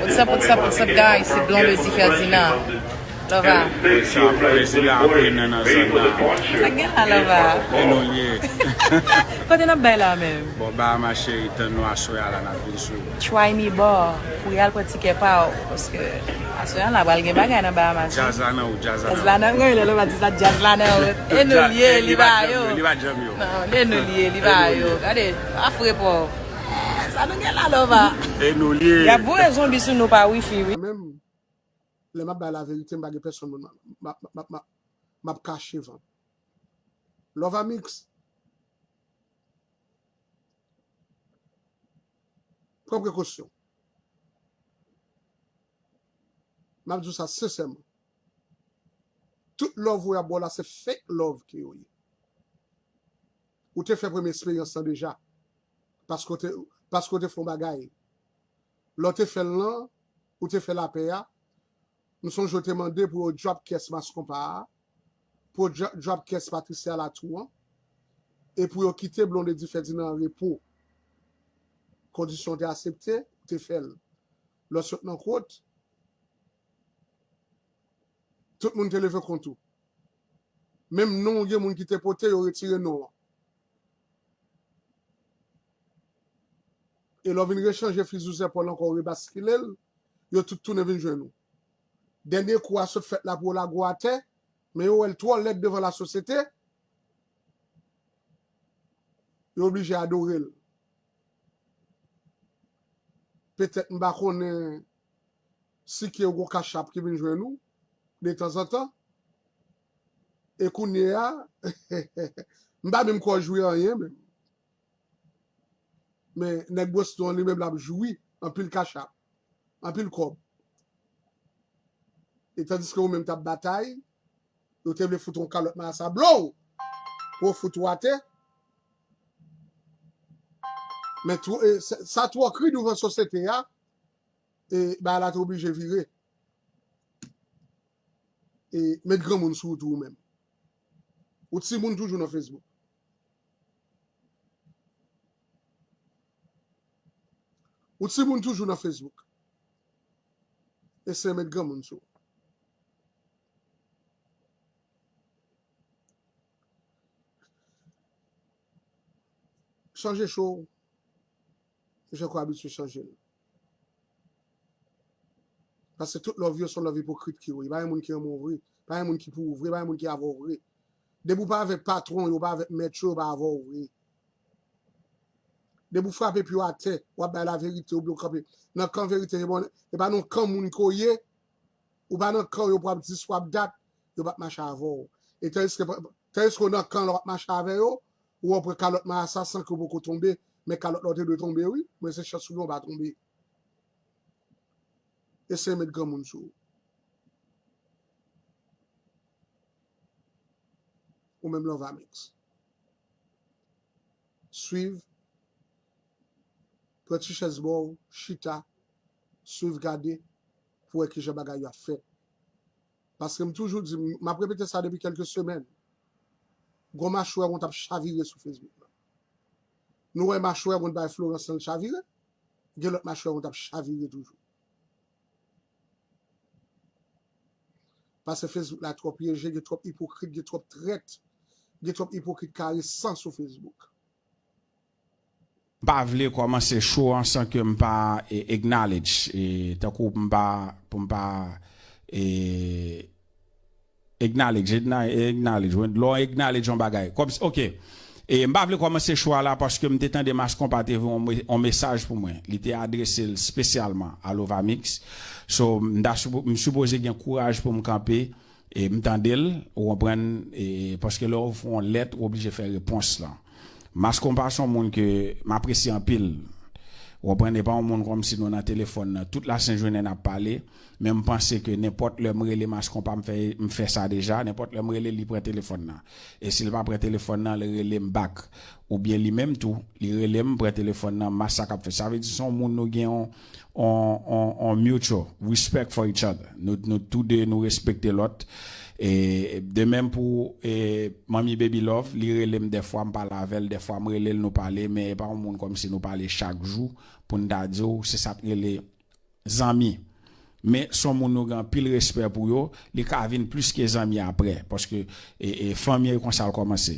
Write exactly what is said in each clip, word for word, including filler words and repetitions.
What's up, what's up, what's up, guys? Se Blondedy Ferdinand. Lova. What's up? Prezidan Prenan nan zòn nan. Sa k gen la, Lova? E nou l ye. Kote n ap bay la menm? Bon, Bahamas cheri, tann nou aswè a la, n ap vin sou ou. Try me bar pou y al pran tikè pa w, paske aswè a la pral gen bagay nan Bahamas. Djaz la nan ou, djaz la nan ou. Djaz la nan ou, lè Lova di sa, djaz la nan ou. E nou l ye, li pa yo. Li pa janm yo. Non, e nou l ye, li pa yo. Gade, pa fre pa w. Sa nou gen la, Lova? E nou l ye. Y ap voye zonbi sou nou pa wifi, wi. Menm lè m ap bay laverite, m pa gen pèsonn moun m ap, m ap, m ap, m ap, m ap kache vant. Lova Mix, pran prekosyon. M ap di w sa sensèman. Tout love ou y ap ba w la, se fake love ke yo ye. Ou te fè premye eksperyans lan deja. Paske w te, paske w te fè yon bagay. Lè w te fè l lan, ou te fè lapè a. M sonje w te mande pou yo drop kès Mass Konpa a, pou yo dro-, drop kès Patricia Latour an, e pou yo kite Blondedy Ferdinand an repo. Kondisyon w te aksepte, ou te fè l. Lè w sot nan kot, tout moun te leve kont ou. Menm non w gen moun ki te pote, yo retire non an. E lè w vin rechanje fizi w zèpòl ankò, w rebaskile l, yo tout tounen vin jwenn ou. Dènye kou a sot fèt la pou yo lage w atè, men yo wè l twò lèd devan lasosyete, yo oblije adore l. Petèt m pa konnen si ke w gon Cash App ki vin jwenn ou detanzantan. E kounye a, m pa menm kwè w jwi anyen menm. Men nèg Boston an li menm l ap jwi anpil Cash App, anpil kòb. E tandiske ou menm t ap batay, yo te vle fout yon kalòt marasa blow pou yo fout ou atè. Men twò, e, sa, sa twò kri douvan sosyete a, e bagay la te oblije vire. E met granmoun sou ou tou ou menm. Ou timoun toujou nan Facebook. Ou timoun toujou nan Facebook. Eseye met granmoun sou ou. Chanje cho w. Jan ke w abitye chanje l. Paske tout love yo se yon love ipokrit ke yo ye. Pa gen moun ki renmen w vre. Pa gen moun ki pou ou vre. Pa gen moun ki avè w vre. Depi w pa avèk patwon yo, w pa avèk mèt yo, yo pa avè w vre. Depi w frape pye w atè, w ap bay laverite oubyen w kanpe nan kan verite, e bon, e pa nan kan moun ke w ye, ou pa nan kan yo pou w ap dis, w ap dat, yo p ap mache avè w. E tandiske, tandiske w nan kan la w ap mache avè yo, ou wè w pran kalòt marasa san ke w poko tonbe, men kalòt la w te dwe tonbe wi, men se chans ou gen w pa tonbe. Eseye met granmoun sou ou. Ou menm Lova Mix. Swiv, pran ti chèz ba w, chita, swiv gade, pou wè kijan bagay yo ap fèt. Paske m toujou di, m ap repete sa depi kèlke semèn. Gon machwè wont ap chavire sou Facebook lan. Nou wè machwè wont bay Florence lan l chavire, gen lòt machwè wont ap chavire toujou. Paske Facebook la twò pyeje, gen twòp ipokrit, gen twòp trèt, gen twòp ipokrit karesan sou Facebook. M pa vle kòmanse show an san ke m pa e, acknowledge, e, tankou m pa, pou m pa e, acknowledge, acknowledge, lè w acknowledge yon bagay. Kòm, ok. E, m pa vle kòmanse show a la paske m te tande Mass Konpa te voye yon, yon mesaj pou mwen. Li te adrese l espesyalman a Lova Mix. So, m ta sipo, m sipoze gen kouraj pou m kanpe e m tande l, ou konprann, e, paske lè w fè yon lèt, ou oblije fè repons lan. Mass Konpa se yon moun ke m apresye anpil. Ou konprann, e pa yon moun kòmsi nou nan telefòn nan. Tout lasent jounen n ap pale, men m panse ke nenpòt lè m rele Mass Konpa, m fè, m fè sa deja, nenpòt lè m rele l, li pran telefòn nan. E si l pa pran telefòn nan, l rele m back. Oubyen li menm tou, li rele m, pran telefòn nan, Mass sa k ap fèt. Sa vle di se yon moun nou gen yon, on, on, on mutual respect for each other. Nou, nou tou de, nou respekte lòt. E de menm pou e, Manmi Baby Love, li rele m dèfwa, m pale avè l, dèfwa m rele l, nou pale, men e pa yon moun kòmsi nou pale chak jou pou n ta di w, se sa k rele zanmi. Men se yon moun nou gen anpil respè pou yo, li ka vin plis ke zanmi apre, paske e, e, fanmi e konsa l kòmanse.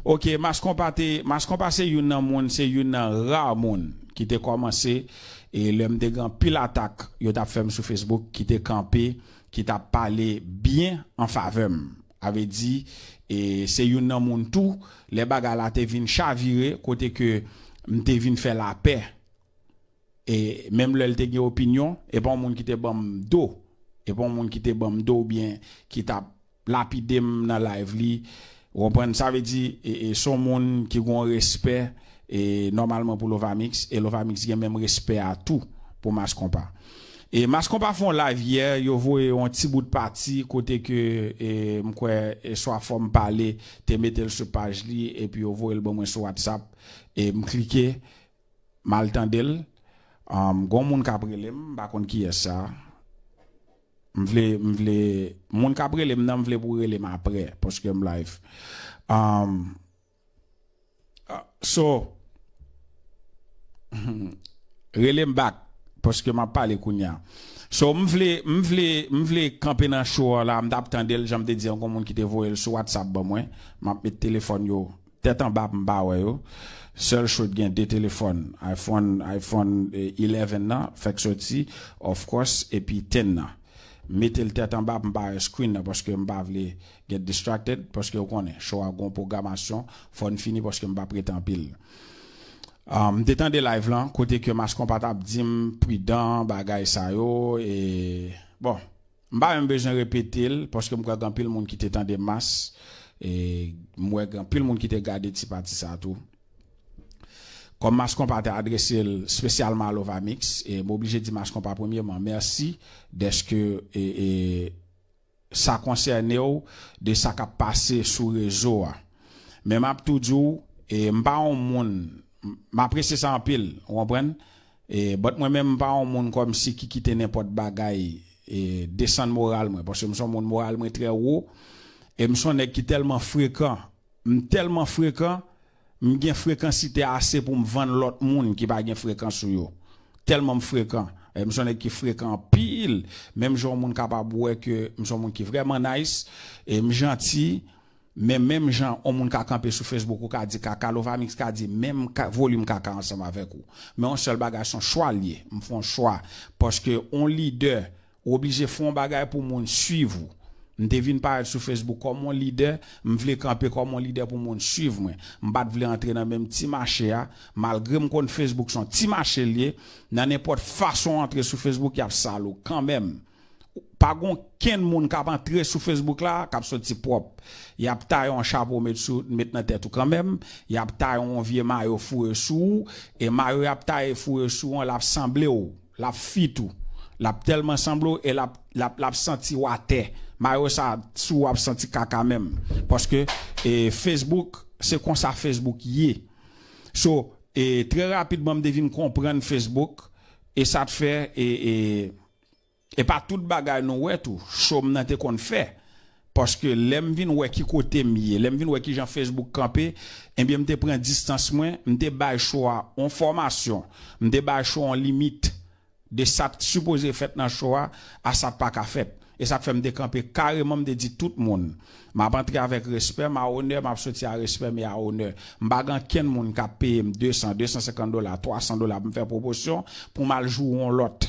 Ok, Mass Konpa te, Mass Konpa se youn nan moun, se youn nan ra moun ki te kòmanse, e lè m te gen anpil atak yo t ap fè m sou Facebook, ki te kanpe, ki t ap pale byen an favè m. A vle di, e se youn nan moun tou, lè bagay la te vin chavire, kote ke m te vin fè lapè. E menm lè l te gen opinyon, e pa yon moun ki te ban m do. E pa yon moun ki te ban m do oubyen ki t ap lapide m nan live li. Ou konprann? Sa vle di, e, e, se yon moun ki gen yon respè, e, nòmalman pou Lovamix, e Lovamix gen menm respè a tou pou Mass Konpa. E Mass Konpa fè yon live yè, yo voye yon ti bout pati kote ke, e, m kwè, e, swa Fò m pale te mete l sou paj li, epi yo voye l ban mwen sou WhatsApp, e m klike, m al tande l. Um, gon moun k ap rele m, m pa konn kiyès sa. M vle, m vle, moun k ap rele m nan, m vle pou rele m apre, paske m live. Um, ah, so, rele m back, paske m ap pale kounye a. So, m vle, m vle, m vle kanpe nan show an la, m t ap tande l, jan m te di an, gon moun ki te voye l sou WhatsApp ban mwen, m ap met telefòn yo tèt anba pou m pa wè yo. Sèl show gen de telefòn, iPhone, iPhone, eh, eleven nan, fèk soti, of course, epi ten nan. Mete l tèt anba pou m pa wè screen nan, paske m pa vle get distracted, paske ou konnen, show a gon pwogramasyon, fò n fini, paske m p ap rete anpil. Ah, m te tande live lan, kote ke Mass Konpa t ap di m pridan, bagay sa yo, e, bon, m pa menm bezwen repete l, paske m kwè gen anpil moun ki te tande Mass, e m wè gen anpil moun ki te gade ti pati sa tou. Kòm Mass Konpa te adrese l espesyalman a Lovamix, e m oblije di Mass Konpa premyèman, mèsi dèske, e, e, sa konsène w de sa k ap pase sou rezo a. Men m ap tou di w, e, m pa yon moun, m, m apresye sa anpil, ou konprann? E, but mwen menm, m pa yon moun kòmsi ki kite nenpòt bagay, e, desann moral mwen, paske m se yon moun moral mwen trè wo, e m se yon nèg ki tèlman frekan, m tèlman frekan, m gen frekansite ase pou m vann lòt moun ki pa gen frekans ou yo. Tèlman m frekan. E m se yon nèg ki frekan anpil. Menm jan yon moun kapab wè ke m se yon moun ki vrèman nice, e m janti, men menm jan yon moun ka kanpe sou Facebook, ou ka di kaka, Lovamix ka di menm ka, volim kaka ansanm avèk ou. Men yon sèl bagay, se yon chwa l ye. M fè yon chwa. Paske yon lidè, ou oblije fè yon bagay pou moun swiv ou. M te vin parèt sou Facebook kòm yon lidè, m vle kanpe kòm yon lidè pou moun swiv mwen. M pa t vle antre nan menm ti mache a, malgre m konn Facebook se yon ti mache l ye, nan nenpòt fason w antre sou Facebook, y ap sal ou kanmenm. Pa gen okenn moun k ap antre sou Facebook la k ap soti pwòp. Y ap taye yon chapo met sou, met nan tèt ou kanmenm, y ap taye yon vye mayo foure sou ou, e mayo y ap taye foure sou ou an, l ap sanble w. L ap fit ou. L ap tèlman sanble w e l ap, l ap, l ap santi w atè. Mayo sa sou w ap santi kaka menm. Paske, e, Facebook, se konsa Facebook ye. So, e, trè rapidman, m te vin konprann Facebook. E sa t fè, e, e, e pa tout bagay nou wè tou. Show m nan te konn fè. Paske lè m vin wè ki kote m ye, lè m vin wè kijan Facebook kanpe, ebyen, m te pran distans mwen, m te bay show a yon fòmasyon, m te bay show a yon limit de sa k sipoze fèt nan show a, a sa k pa ka fèt. E sa k fè m te kanpe kareman, m te di tout moun, m ap antre avèk respè, m a onè, m ap soti a respè, m e a onè. M pa gen ankenn moun k ap peye m de san, de san senkant dola, twa san dola pou m fè pwomosyon, pou m al joure yon lòt.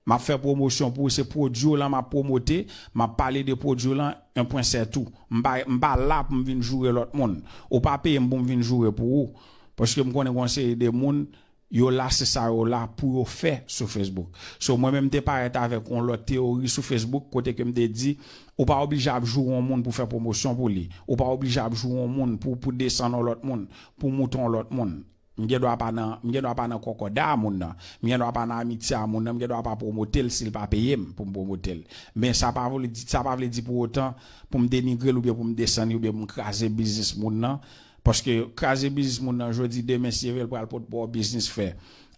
M ap fè pwomosyon pou ou, se pwodui w lan m ap pwomote, m ap pale de pwodui w lan, en pwen sètou. M pa, m pa la pou m vin joure lòt moun. Ou pa peye m pou m vin joure pou ou. Paske m konnen gen yon seri de moun, yo la, se sa yo la pou yo fè sou Facebook. So, mwen menm, m te parèt avèk yon lòt teyori sou Facebook, kote ke m te di, ou pa oblije ap joure yon moun pou fè pwomosyon pou li. Ou pa oblije ap joure yon moun pou, pou desann yon lòt moun, pou moute yon lòt moun. M gen dwa pa nan, m gen dwa pa nan kòkòda a moun nan. M gen dwa pa nan amitye a moun nan. M gen dwa pa pwomote l si l pa peye m pou m pwomote l. Men sa pa vle di, sa pa vle di pou otan pou m denigre l oubyen pou m desann li oubyen pou m kraze biznis moun nan. Paske kraze biznis moun nan jodi, demen, si Dye vle, l pral pot ba w biznis fè.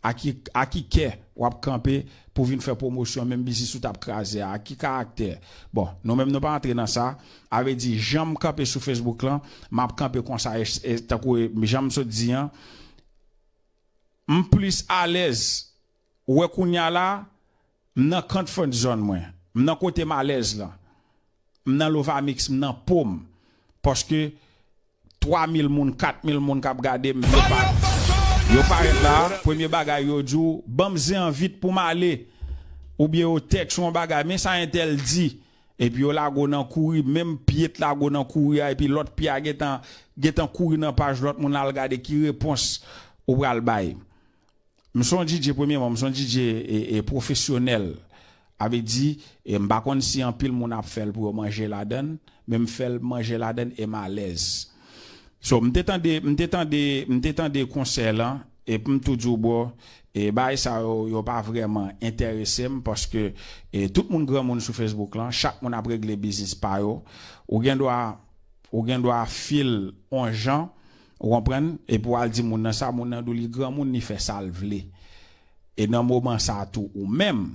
A ki, a ki kè w ap kanpe pou vin fè pwomosyon menm biznis ou t ap kraze a? A ki karaktè? Bon, nou menm nou pa antre nan sa. A vle di, jan m kanpe sou Facebook lan, m ap kanpe konsa, e, e, tankou, e, jan m sot di an, m plis alèz Ou wè kounye a la, m nan comfort zone mwen. M nan kote m alèz lan. M nan Lovamix, m nan po m. Paske twa mil moun, kat mil moun k ap gade m, yo pa, yo parèt la, premye bagay yo di w, ban m zen an vit pou m ale. Oubyen yo tèks yon bagay, men sa entèl di. Epi yo lage w nan kouri, menm pye t lage w nan kouri a, epi lòt pye a gentan, gentan kouri nan paj lòt moun la, al gade ki repons ou pral bay. M se yon D J, premyèman, m se yon D J e, e pwofesyonèl. A vle di, e m pa konn si anpil moun ap fè l pou yo manje ladan l, men m fè l manje ladan l e m alèz. So, m te tande, m te tande, m te tande konsèy lan, e pou m tou di w, bro, e bagay sa yo, yo pa vrèman enterese m, paske, e tout moun granmoun sou Facebook lan, chak moun ap regle biznis pa yo. Ou gen dwa, ou gen dwa fil on jan, ou konprann, epi w al di moun nan sa, moun nan di w li granmoun, li fè sa l vle. E nan moman sa tou, ou menm,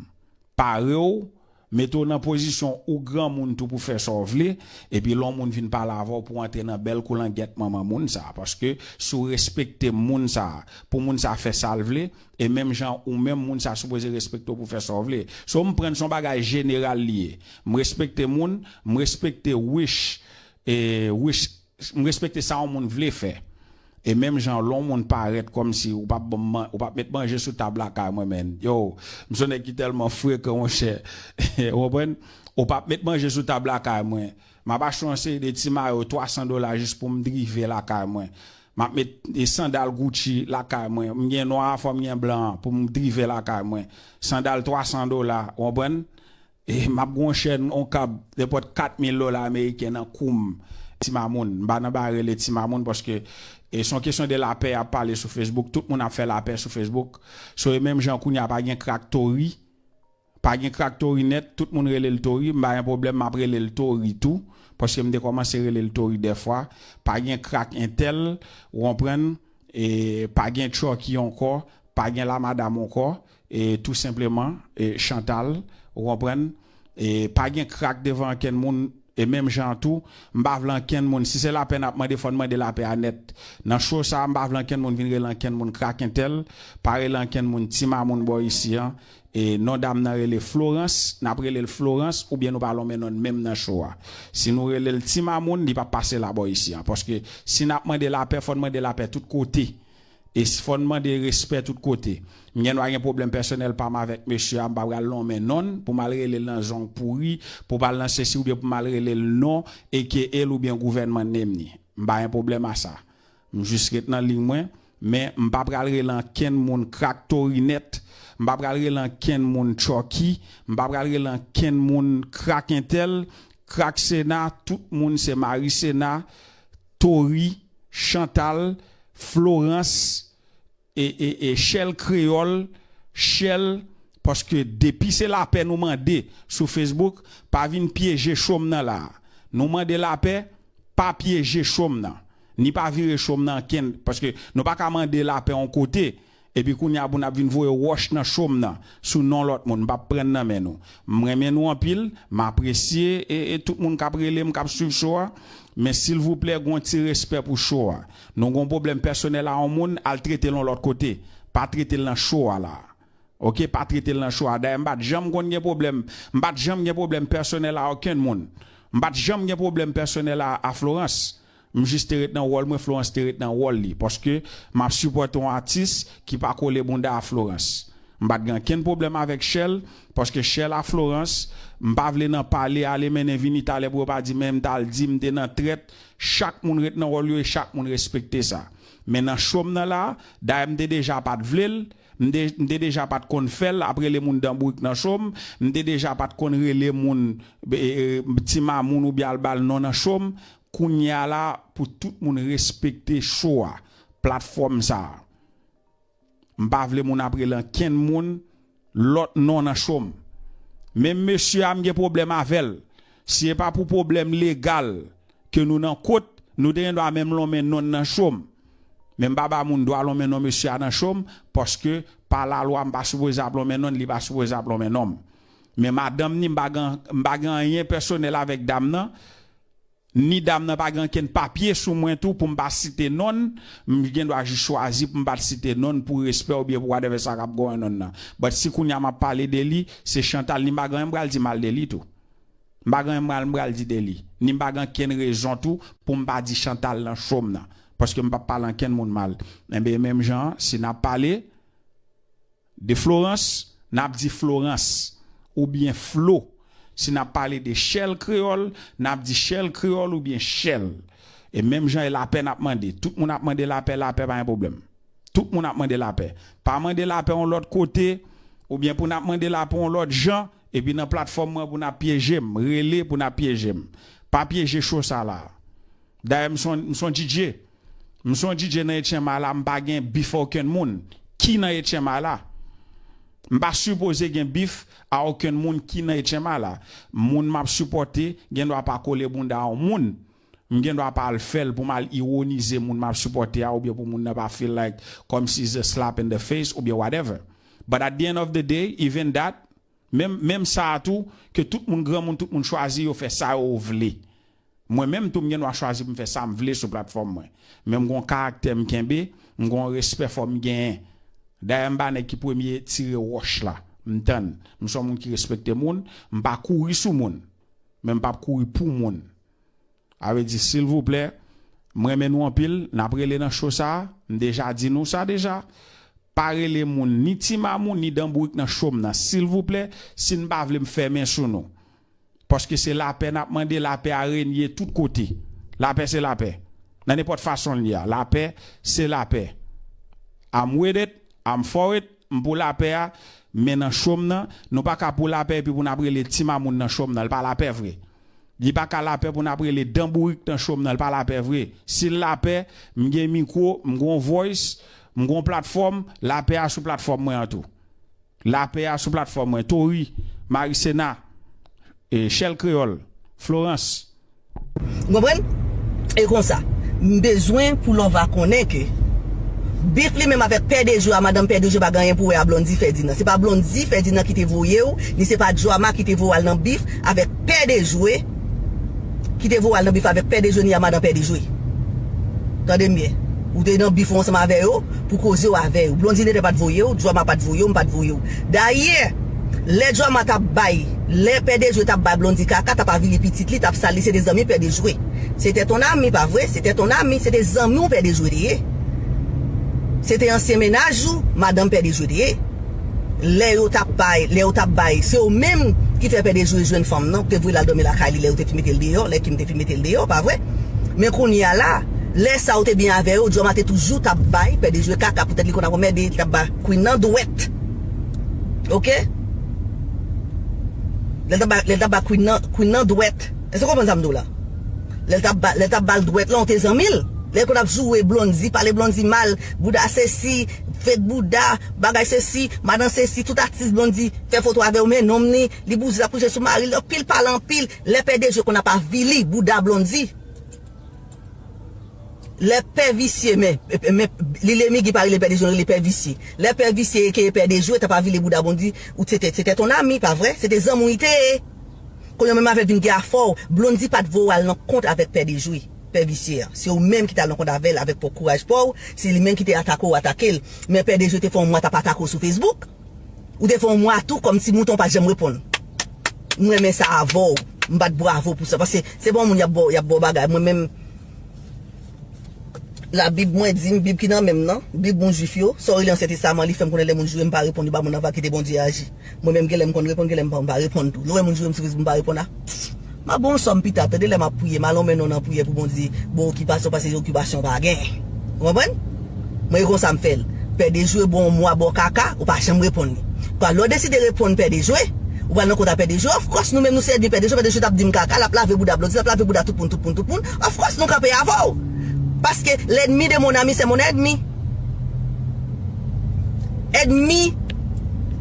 pare w, mete w nan pozisyon ou granmoun tou pou fè sa w vle, epi lè yon moun vin pale avè w pou antre nan bèl koulangyèt manman moun sa, paske si w respekte moun sa, pou moun sa fè sa l vle, e menm jan ou menm moun sa sipoze respekte w pou fè sa w vle. So, m pran l se yon bagay jeneral li ye. M respekte moun, m respekte wish, e wish, m respekte sa yon moun vle fè. E menm jan lè yon moun parèt kòmsi ou p ap ban m man-, ou p ap met manje sou tab lakay mwen, men. Yo, m se yon nèg ki tèlman frekan, monchè. Ou konprann? Ou p ap met manje sou tab lakay mwen. M ap achte yon seri de ti mayo twa san dola jis pou m drive lakay mwen. M ap met, e, sandal Gucci lakay mwen. M gen nwa a, fò m gen blan an pou m drive lakay mwen. Sandal twa san dola, ou konprann? E m ap gen yon chèn, yon kab, nenpòt kat mil dola ameriken nan kou m. Ti mamoun, m pa nan bagay rele ti mamoun paske, e se yon kesyon de lapè y ap pale sou Facebook. Tout moun ap fè lapè sou Facebook. So, e menm jan kounye a pa gen krak Tori. Pa gen krak Tori nèt, tout moun rele l Tori. M pa gen pwoblèm, m ap rele l Tori tou. Paske m te kòmanse rele l Tori dèfwa. Pa gen krak entèl, ou konprann? E pa gen Chucky ankò, pa gen lamadam ankò, e tou senpleman, e Chantal, ou konprann? E pa gen krak devan ankenn moun, e menm jan an tou, m pa vle ankenn moun, si se lapè n ap mande, fò n mande lapè a nèt. Nan show sa a, m pa vle ankenn moun vin rele ankenn moun krak entèl, pa rele ankenn moun ti mamoun bò isi an, e non dam nan rele Florence, n ap rele l Florence, oubyen nou pa lonmen non n menm nan show a. Si nou rele l ti mamoun, li p ap pase la bò isi an. Paske si n ap mande lapè, fò n mande lapè tout kote. E s-, fò n mande respè tout kote. M gen dwa gen pwoblèm pèsonèl pa m avèk mesye a, m pa pral lonmen non l, pou m al rele l nan zong pouri, pou m al nan sesi oubyen pou m al rele l non, A K A l oubyen gouvènman n name li. M pa gen pwoblèm a sa. M jis ret nan liy mwen, men m pa pral rele ankenn moun krak Tori nèt, m pa pral rele ankenn moun Chucky, m pa pral rele ankenn moun krak entèl, krak Sena, tout moun se Mari Sena, Tori, Chantal, Florence, e, e, e Shell Kreyòl, Shell, paske depi se lapè nou mande sou Facebook, pa vin pyeje show m nan la. Nou mande lapè, pa pyeje show m nan. Ni pa vire show m nan ankenn, paske nou pa ka mande lapè yon kote, epi kounye a pou n ap vin voye wòch nan show m nan, sou non lòt moun, m p ap pran nan men nou. M renmen nou anpil, m apresye, e, e tout moun k ap rele m, k ap swiv show a, men silvouplè, gen yon ti respè pou show a. Nou gen yon pwoblèm pèsonèl a yon moun, al trete l yon lòt kote. Pa trete l nan show a la. Oke, pa trete l nan show a. Dayè, m pa t janm konn gen pwoblèm. M pa t janm gen pwoblèm pèsonèl a okenn moun. M pa t janm gen pwoblèm pèsonèl a, a Florence. M jis te ret nan wòl mwen, Florence te ret nan wòl li. Paske m ap sipòte yon atis ki pa kole bounda a Florence. M pa t gen ankenn pwoblèm avèk Shell, paske Shell a Florence, m pa vle nan pale, ale mennen vini talè pou yo pa di, men m t al di, m te nan trèt. Chak moun ret nan wòl yo e chak moun respekte sa. Men nan show m nan la, dayè m te deja pa t vle l, m te, m te deja pa t konn fè l, ap rele moun dan bourik nan show m, m te deja pa t konn rele moun, e, e, ti mamoun oubyen al ba l non nan show m. Kounye a la, pou tout moun respekte show a, platfòm sa a. M pa vle moun ap rele ankenn moun lòt non nan show m. Menm mesye a, m gen pwoblèm avè l. Si e pa pou pwoblèm legal ke nou nan kot, nou te gen dwa menm lonmen non nan show m. Men m pa ba moun dwa lonmen non mesye a nan show m, paske pa lalwa m pa sipoze ap lonmen non l, li pa sipoze ap lonmen non m. Men madanm ni, m pa gen, m pa gen anyen pèsonèl avèk dam nan. ni dam nan pa gen ankenn papye sou mwen tou pou m pa site non l, m gen dwa jis chwazi pou m pa t site non l pou respè oubyen pou whatever sa k ap going on nan. But si kounye a m ap pale de li, se Chantal, ni m pa gen anyen m pral di mal de li tou. M pa gen anyen m pral, m pral di de li. Ni m pa gen ankenn rezon tou pou m pa di Chantal nan show m nan. Paske m p ap pale ankenn moun mal. Enben, menm jan an, si n ap pale, de Florence, n ap di Florence oubyen Flo. Si n ap pale de Shell Kreyòl, n ap di Shell Kreyòl oubyen Shell. E menm jan e lapè n ap mande. Tout moun ap mande lapè, lapè pa gen pwoblèm. Tout moun ap mande lapè. Pa mande lapè yon lòt kote, oubyen pou n ap mande lapè yon lòt jan, epi nan platfòm mwen pou n ap pyeje m, rele pou n ap pyeje m. Pa pyeje show sa la. Dayè, m se yon, m se yon D J. M se yon D J nan H M I la, m pa gen bif a okenn moun ki nan H M I la. M pa sipoze gen bif a okenn moun ki nan H M I la. Moun m ap sipòte gen dwa pa kole bounda a yon moun. M gen dwa pa al fè l pou m al iwonize moun m ap sipòte a, oubyen pou moun nan pa feel like kòmsi it's a slap in the face oubyen whatever. But at the end of the day, even that, menm, menm sa a tou, ke tout moun, granmoun, tout moun chwazi yo fè sa yo vle. Mwen menm tou m gen dwa chwazi pou m fè sa m vle sou platfòm mwen. Men m gon karaktè m kenbe, m gon respè fò m genyen. Dayè m pa nèg ki premye tire wòch la. M tann. M se yon moun ki respekte moun, m pa kouri sou moun. Men m p ap kouri pou moun. A vle di, silvouplè, m renmen nou anpil, n ap rele nan show sa a, m deja di nou sa deja. Pa rele moun ni Ti Mamoun ni Dan Bourik nan show m nan, silvouplè, si n pa vle m fèmen sou nou. Paske se lapè n ap mande, lapè a renye tout kote. Lapè se lapè. Nan nenpòt fason l ye a, lapè se lapè. I'm with it, I'm for it, m pou lapè a, men nan show m nan, nou pa ka pou lapè epi pou n ap rele Ti Mamoun nan show m nan, l pa lapè vre. Li pa ka lapè pou n ap rele Dan Bourik nan show m nan, l pa lapè vre. Si l lapè, m gen mikwo, m gon voice, m gon platfòm, lapè a sou platfòm mwen an tou. Lapè a sou platfòm mwen. Tori, Marisena, e, Shell Kreyòl, Florence. Ou konprann? E konsa, m bezwen pou Lova konnen ke bif li menm avèk Pè Dejwe a, madanm Pè Dejwe pa gen anyen pou wè a Blondy Ferdinand. Se pa Blondy Ferdinand ki te voye w, ni se pa Drama ki te voye w al nan bif avèk Pè Dejwe, ki te voye w al nan bif avèk Pè Dejwe ni a madanm Pè Dejwe. Tande m byen. Ou te nan bif ou ansanm avè yo pou koze w avè yo. Blondy Netè pa t voye w, Drama pa t voye w, m pa t voye w. Dayè, lè Drama t ap bay, lè Pè Dejwe t ap bay Blondy kaka, t ap avili pitit li, t ap sal li, se te zanmi Pè Dejwe. C'était ton ami, pa vre? C'était ton ami, se te zanmi w Pè Dejwe te ye. Se te ansyen mennaj ou, madanm Pè Dejwe te ye. Lè yo t ap bay, lè yo t ap bay, se yo menm ki fè Pè Dejwe jwenn fanm nan, te voye l al dòmi lakay li lè yo te fin mete l deyò, lè Kim te fin mete l deyò, pa vre? Men kounye a la, lè sa yo te byen avè yo, Drama te toujou t ap bay Pè Dejwe kaka poutèt li konn ap anmède, li t ap bay Queen nan dwèt. Oke? Lè l t ap bay, lè l t ap bay Queen nan, Queen nan dwèt. Èske w konprann sa m di w la? Lè l t ap ba, lè l t ap ba l dwèt la, w te zanmi l. Lè l konn ap joure Blondy, pale Blondy mal, bouda sesi, fake bouda, bagay sesi, madan sesi, tout atis Blondy fè foto avè yo, men nonm ni, li bouzen, l ap kouche sou mari l, anpil pale anpil. Lè Pè Dejwe konn ap avili bouda Blondy. Lè Pè Visye, men, men, Lil Emi ki pa rele Pè Dejwe, rele Pè Visye. Lè Pè Visye ke Pè Dejwe t ap avili bouda Blondy, ou se te, se te ton ami, pa vre? Se te zanmi w li te ye. Kounye a menm avè l vin gen afè w, Blondy pa t voye w al nan kont avèk Pè Dejwe, Pè Visye a. Se ou menm ki t al nan kont avè l avèk pwòp kouraj pa w, se li menm ki te atake w, atake l. Men Pè Dejwe te fè yon mwa t ap atake w sou Facebook. Ou te fè yon mwa tou kòmsi mouton pa t janm reponn. M renmen sa avè w. M bat bravo pou sa. Paske se pa yon moun y ap ba w, y ap ba w bagay. Mwen menm, Labib mwen di m, Bib ki nan men m nan, Bib moun jwif yo, sa w rele Ansyen Testaman, li fè m konnen lè moun joure m pa reponn, li ba moun nan va kite Bondye aji. Mwen menm gen lè m konn reponn, gen lè m pa, m pa reponn tou. Lè w wè moun joure m sou Facebook m pa reponn a, m ap ba w yon sòm pita, tande lè m ap priye, m al anmen non nan priyè pou Bondye ba w okipasyon, paske okipasyon pa gen. Ou konprann? Mwen e konsa m fè l. Pè Dejwe ba w yon mwa ba w kaka, ou pa janm reponn li. Kwa lè w deside reponn Pè Dejwe, ou pral nan kont a Pè Dejwe, of course, nou menm nou se ènmi Pè Dejwe, Pè Dejwe t ap di m kaka, l ap lave bouda Blondy, l ap lave bouda tout moun, tout moun, tout moun. Of course, nou kanpe avè w. Paske l'ennemi de mon ami, c'est mon ennemi. Ènmi,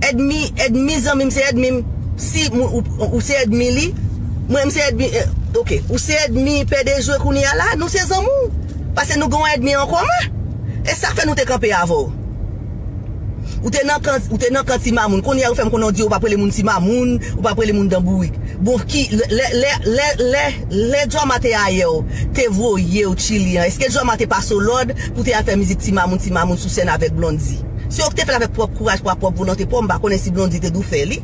ènmi, ènmi zanmi m se ènmi m. Si ou, ou, ou se ènmi li, mwen m se ènmi, eh, oke, ou se ènmi Pè Dejwe kounye a la, nou se zanmi w. Paske nou gen yon ènmi an komen. E sa k fè nou te kanpe avè w. Ou te nan kan, ou te nan kan Ti Mamoun. Kounye a ou fè m konnen w di w p ap rele moun Ti Mamoun, ou p ap rele moun Dan Bourik. Bon, ki, lè, lè, lè, lè, lè, lè Drama te ayè w, te voye w Chili an, èske Drama te pase w lòd pou te al fè mizik Ti Mamoun, Ti Mamoun sou sèn avèk Blondy? Se w ki te fè l avèk pwòp kouraj pa w, pwòp volonte pa w, m pa konnen si Blondy te dou fè li.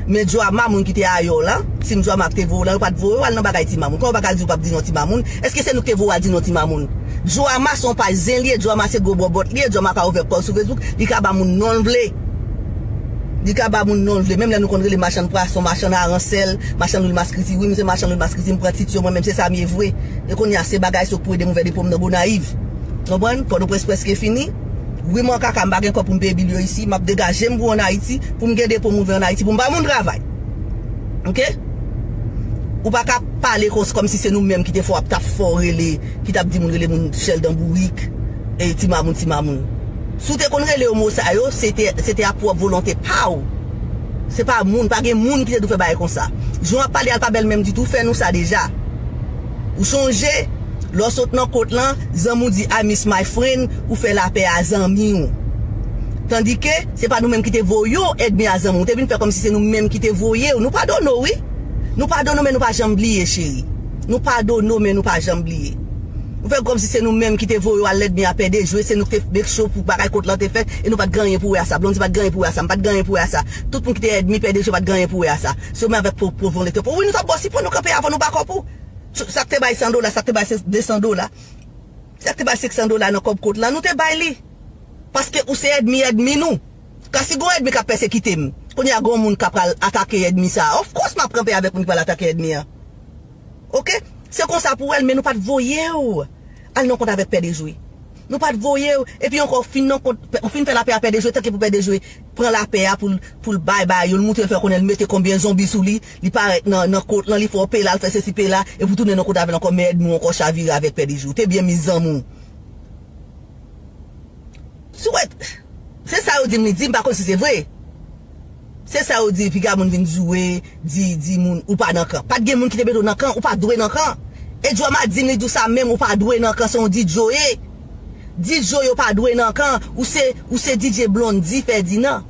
Men Drama, moun ki te ayè w lan, si m Drama ki te voye w lan, yo pa t voye w al nan bagay Ti Mamoun. Kòman w pa ka di w p ap di non Ti Mamoun? Èske se nou ki te voye w al di non Ti Mamoun? Drama se yon paj zen li ye, Drama se gwo bòbòt li ye, Drama ka ouvè kò l sou Facebook, li ka ba moun non l vle. Li ka ba moun non l vle. Menm lè nou konn rele machann pwason, machann aransèl, machann lwil maskriti. Wi, m se machann lwil maskriti, m pran tit yo mwen menm, se sa m ye vre. E kounye a, se bagay sa yo k pou ede m ouvè depo m nan Gonayiv. Konprann? Pòtoprens prèske fini. Wi, m an kaka, m pa gen kòb pou m peye bil yo isi, m ap degaje m pou ann Ayiti, pou m gen depo m ouvè ann Ayiti, pou m bay moun travay. Oke? Ou pa ka pale kòm, kòmsi se nou menm ki te fè w ap t ap fè w rele, ki t ap di moun rele moun chèl dan bourik, e Ti Mamoun, Ti Mamoun. Si w te konn rele yo mo sa yo, se te, se te a pwòp volonte pa w. Se pa moun, pa gen moun ki te dwe fè bagay konsa. Jan w ap pale a l pa bèl menm ditou, fè nou sa deja. Ou sonje, lè w sot nan kot lan, zanmi w di, "I miss my friend," ou fè lapè a zanmi w. Tandike, se pa nou menm ki te voye w èdmi a zanmi w. Ou te vin fè kòmsi se nou menm ki te voye w. Nou padone w, wi. Nou padone w, men nou pa janm bliye, cheri. Nou padone w, men nou pa janm bliye. Ou fè kòmsi se nou menm ki te voye w al èdmi a Pè Dejwe, se nou ki te make sure pou bagay kot lan te fèt, e nou pa t gen anyen pou wè a sa. Blondy pa t gen anyen pou wè a sa, m pa t gen anyen pou wè a sa. Tout moun ki te èdmi Pè Dejwe pa t gen anyen pou wè a sa. Se ou menm avèk pwòp, pwòp volonte pa w. Wi, nou t ap ba w sipò, nou kanpe avè w, nou ba kòb ou. Sa k te bay san dola, sa k te bay de san dola. Sa k te bay senk san dola nan kòb kot lan, nou te bay li. Paske ou se èdmi, èdmi nou. Kan si gon èdmi k ap pèsekite m, kounye a gon moun k ap pral atake èdmi sa a. Of course, m ap kanpe avèk moun ki pral atake èdmi an. Oke? Se konsa pou w wè l, men nou pa t voye w al nan kont avèk Pè Dejwe. Nou pa t voye w. Epi ankò, ou fin nan kont, ou fin fè lapè a Pè Dejwe, tanke pou Pè Dejwe pran lapè a pou l, pou l bay bagay yo, l montre l fè konnen l mete konbyen zonbi sou li, li parèt nan, nan kot lan, li fè w pela, l fè sesi pela, epi w tounen nan kot avè l ankò, men èdmi w ankò chavire avèk Pè Dejwe. Ou te byen miss zanmi w. Sou wè, se sa yo di m li di, m pa konn si se vre. Se sa yo di, piga moun vin di w, di, di moun, ou pa nan kan. Pa t gen moun ki te mete w nan kan, ou pa dwe nan kan. E Drama di m li di w sa menm, ou pa dwe nan kan, se yon D J w ye. D J w yo pa dwe nan kan, ou se, ou se D J Blondy Ferdinand.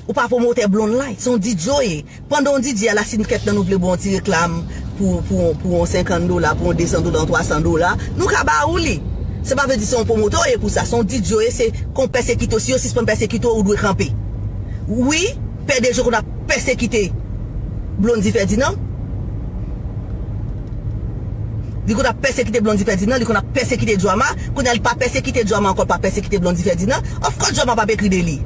Ou pa pwomotè Blondy Light, se yon D J w ye. Pandan w D J a la, si n kèt nan nou vle ba w yon ti reklam pou, pou, pou yon senkant dola, pou yon de san dola, yon twa san dola, nou ka ba ou li. Sa pa vle di se yon pwomotè w ye pou sa, se yon D J w ye, se kon pèsekite w, si yo sispann pèsekite w, ou dwe kanpe. Wi, Pè Dejwe konn ap pèsekite Blondy Ferdinand. Li konn ap pèsekite Blondy Ferdinand, li konn ap pèsekite Drama. Kounye a li pa pèsekite Drama ankò, li pa pèsekite Blondy Ferdinand. Of course, Drama p ap ekri de li.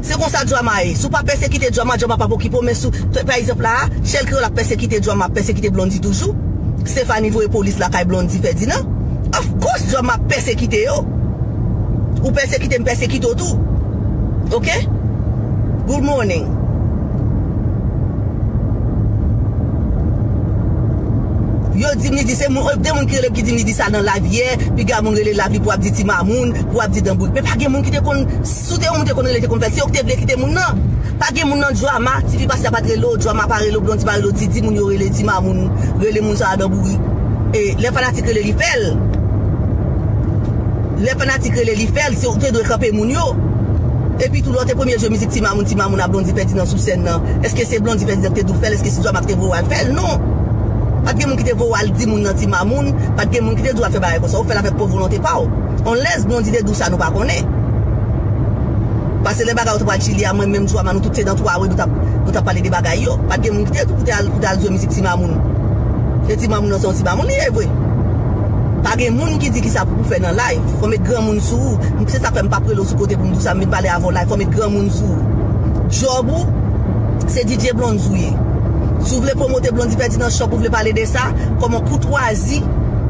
Se konsa Drama ye. Si w pa pèsekite Drama, Drama p ap okipe w. Men si w, pa egzanp la a, Shell Creole ap pèsekite Drama, ap pèsekite Blondy toujou. Stephanie voye polis lakay Blondy Ferdinand. Of course, Drama ap pèsekite yo. Ou pèsekite m, pèsekite w tou. Oke? Good morning. Yo di m li di se moun, de moun ki rele m ki di m li di sa nan live yè, piga moun rele live li pou ap di Ti Mamoun, pou ap di dan bourik. Men pa gen moun ki te konn, si w te yon moun te konn rele, te konn fè l, se yo ki te vle kite moun nan. Pa gen moun nan Drama, tifi pastè pa t rele w, Drama pa rele w, Blondy pa rele w, ti, di moun yo rele Ti Mamoun, rele moun sa a dan bourik. E lè fanatik rele li fè l. Lè fanatik rele li fè l, se ou te dwe kanpe moun yo. Epi tou lè w te premye jwe mizik Ti Mamoun, Ti Mamoun a Blondy Ferdinand sou sèn nan, èske se Blondy Ferdinand ki te dwe fè l? Èske se Drama ki te voye w al fè l? Non. Pa t gen moun ki te voye w al di moun nan Ti Mamoun, pa t gen moun ki te dwe al fè bagay konsa. Ou fè l avèk pwòp volonte pa w. Unless Blondy te di w sa nou pa konnen. Paske lè bagay yo te pral Chili a, mwen menm Drama, nou tout se nan twa wi, nou t ap, nou t ap pale de bagay yo. Pa t gen moun ki te di w pou te al, pou te al jwe mizik Ti Mamoun. E Ti Mamoun nan se yon Ti Mamoun li ye vre. Pa gen moun ki di kisa pou, pou fè nan live. Fò met granmoun sou ou. Se sa k fè m p ap rele w sou kote pou m di w sa, m vin pale avè w live. Fò met granmoun sou ou. Djòb ou, se D J Blondy ou ye. Si w vle pwomote Blondy Ferdinand Shop, ou vle pale de sa, kòman koutwazi,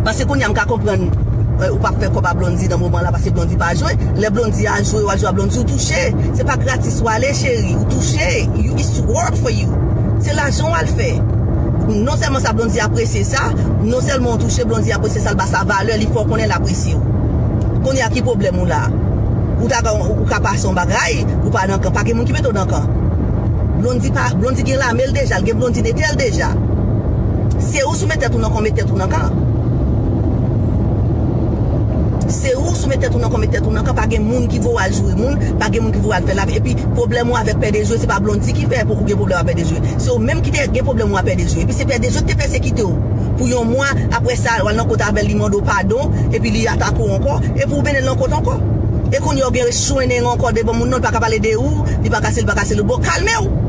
paske kounye a m ka konprann, eh, ou p ap fè kòb a Blondy nan moman la, paske Blondy pa jwe. Lè Blondy a jwe, w al jwe a Blondy, ou touche. Se pa gratis w ale, cheri, ou touche. You, it's work for you. Se lajan w al fè. Non sèlman sa, Blondy apresye sa, non sèlman w touche, Blondy apresye sa, l ba sa valè, li fè w konnen l apresye w. Kounye a ki pwoblèm ou la? Ou ta ka, ou ka pase yon bagay, ou pa nan kan, pa gen moun ki mete w nan kan. Blondy pa, Blondy gen lame l deja, l gen Blondy nete l deja. Se ou sou met tèt ou nan kan, ou met tèt ou nan kan. Se ou sou met tèt ou nan kon met tèt ou nan kan, pa gen moun ki voye al joure moun, pa gen moun ki voye al fè lavi. Epi pwoblèm ou avèk Pè Dejwe, se pa Blondy ki fè pou ou gen pwoblèm ak Pè Dejwe. Se ou menm ki te gen pwoblèm ou ak Pè Dejwe. Epi se Pè Dejwe ki te pèsekite w pou yon mwa, apre sa, w al nan kot avè l, li mande w padon, epi li atake w ankò, epi ou mennen l nan kot ankò. E kounye a w gen chwennen ankò devan moun nan, li pa ka pale de ou, li pa ka seli, li pa ka seli. Bon, kalme w.